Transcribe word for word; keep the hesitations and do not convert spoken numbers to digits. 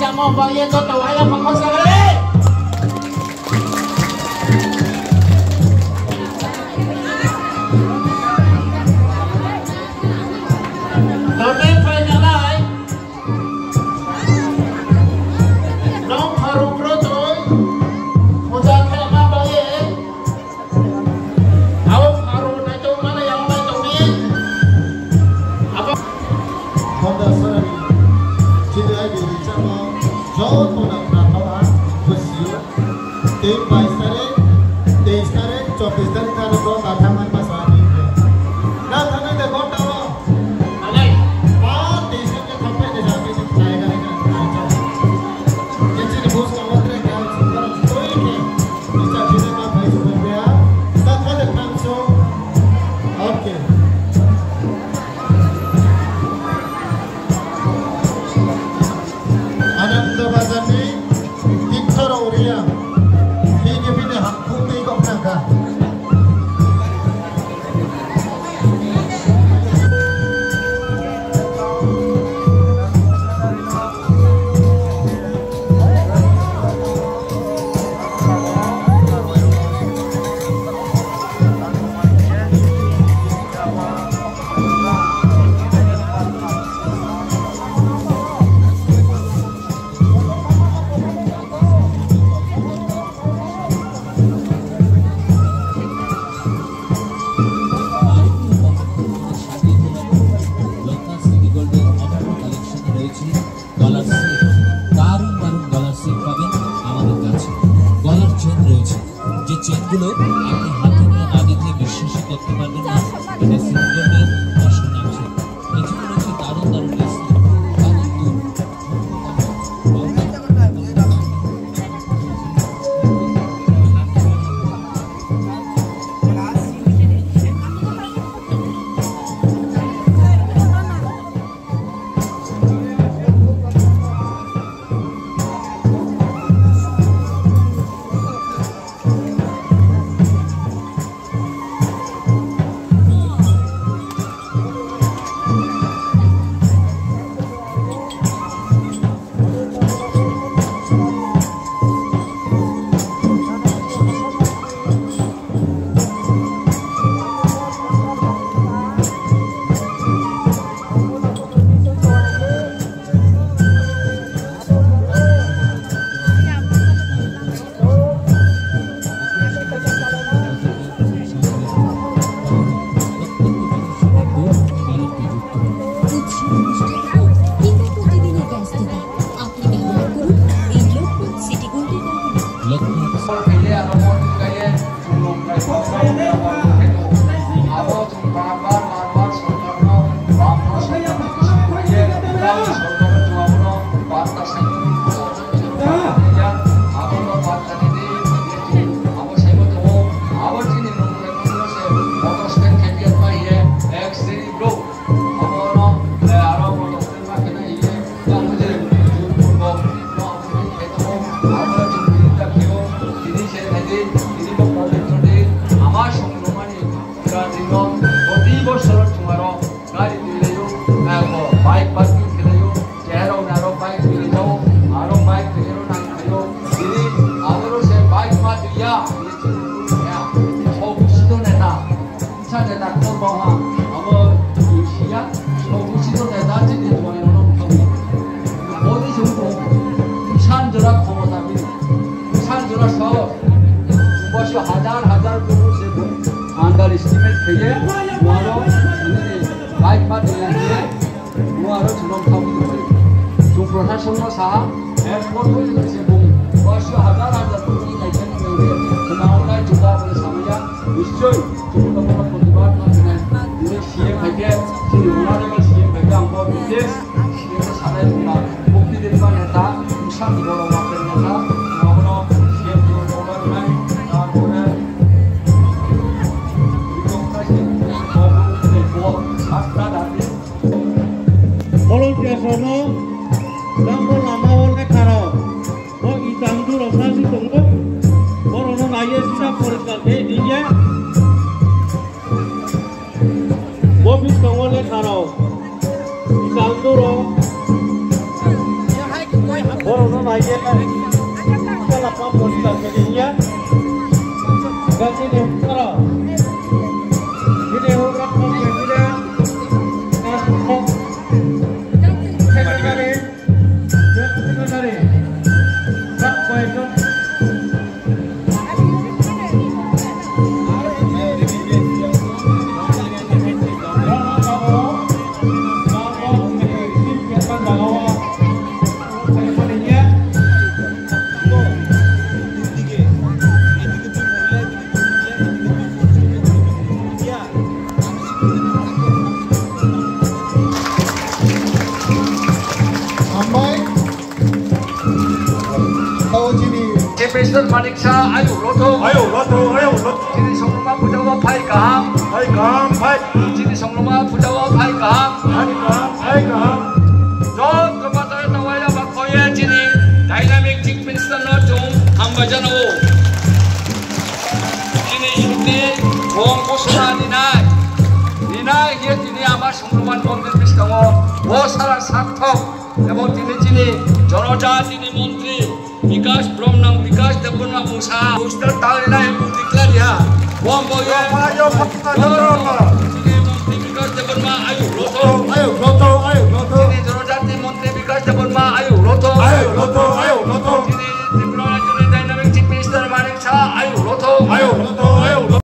Amo bai ye joto aya phang kho sa le. Todei phainalai. Nong pharung rotoi. Puja khe ma bai ye. Abo pharo naitong mano yang naitong ni. Abo Honda Sora ni chini ai bini chamo joto na khna thao ha, busi ou. Tei bais tarik, teis tarik, chobbish tarik kha ro bo ta thang man basa ni. Na thang nai de gonta wo. Alai. Ba teis tarik kha pe de ja pe de khnai ga ni khnai chamo. Kecini buskang wo tre kha, chini buskang wo tre kha. Ananda Bazar ni Tirtho Rao Reang, bini bini hamkhu tei kok nangkha. Lakshmi city গোল্ডের অনন্য কালেকশন রয়েছে। গলার সেট, দারুণ দারুণ গলার সেট পাবেন আমাদের কাছে। গলার চেন রয়েছে, যে চেনগুলো আপনি হাতে নিয়ে না দেখলে বিশ্বাসই করতে পারবেন না, এটা সিটি গোল্ডের অসাধারণ চেন। এছাড়া রয়েছে দারুণ দারুণ লেস, দারুণ দারুণ উৎসব অনুষ্ঠান হোক কিংবা প্রতিদিনের ব্যস্ততা, আপনি ব্যবহার করুন এই লোকনাথ সিটি গোল্ডের গহনা। লোকনাথ। প্রতি বছর তোমার গাড়ি তুলে যাও, bike parking তুলে যাও, চেহারা উনারও bike তুলে যাও, আরো bike তুলে যাও, না তুলে যাও। দিদি, আমারও সে bike মা তুইয়া, সব কিছু তো নেতা, ইচ্ছা নেতা, কোন বাবা, আমার তুলসিয়া, সব কিছু তো নেতা, চিনি তোমার এরকম খাবি। মোদী শুধু বিশাল জোড়া ক্ষমতা, বিশাল জোড়া সব, বয়স হাজার হাজার গরু সে under estimate খেয়ে, বড়, bike মা তুইয়া, Muaro chulom thang ni bai. Chung প্রশাসন no sa ha, airport wo ni se bung, বয়স হাজার হাজার bung ni nai khe nang ye, chuna ongnai chuna bung samaya, নিশ্চয়, chung no কোনো প্রতিবাদ ma khe nai, bini C M phai khe, chini honorable C M phai khe, ang bo বিশেষ, C M no sanai chuna, মুক্তিযোদ্ধা নেতা, বিশাল বড় মাপের নেতা, আমরা কোনো C M কোনো প্রোগ্রাম নাই, তারপরে, recognize, সাতটা দাবি, Volunteer rao no, tangbo lama wo lekha rao, bo itang du rao sa si tong ou, bo rao no nai ye sisa poriskar khe di ye. Bo buskang wo lekha rao, itang du rao. Borok no nai ye, chela pa poster khe ya. Gati ni toro. Bini houhgra president, secretary, secretary, sak bai jon. Hambai. Tao chini Chief Minister Manik Saha, ayuk rotho. Ayuk rotho, ayuk rotho. Chini songrongma puja wo phai kaham. Phai kaham, phai. Chini songrongma puja wo phai kaham. Phai kaham, phai kaham. Joto bazar no waila ba khoye chini dynamic Chief Minister no chung hambai jana ou. Chini suti bong kusuma rinai. Rinai ye tini ama songrongma mondir buskang wo. Bo sara sarthok. Ebong tini chini jonojati ni montri Bikash Bromnang, Bikash Debbarma bung sa, poster tal rinai bung declare ya. Bung bo ye. Yo pha, yo pha, yo pha.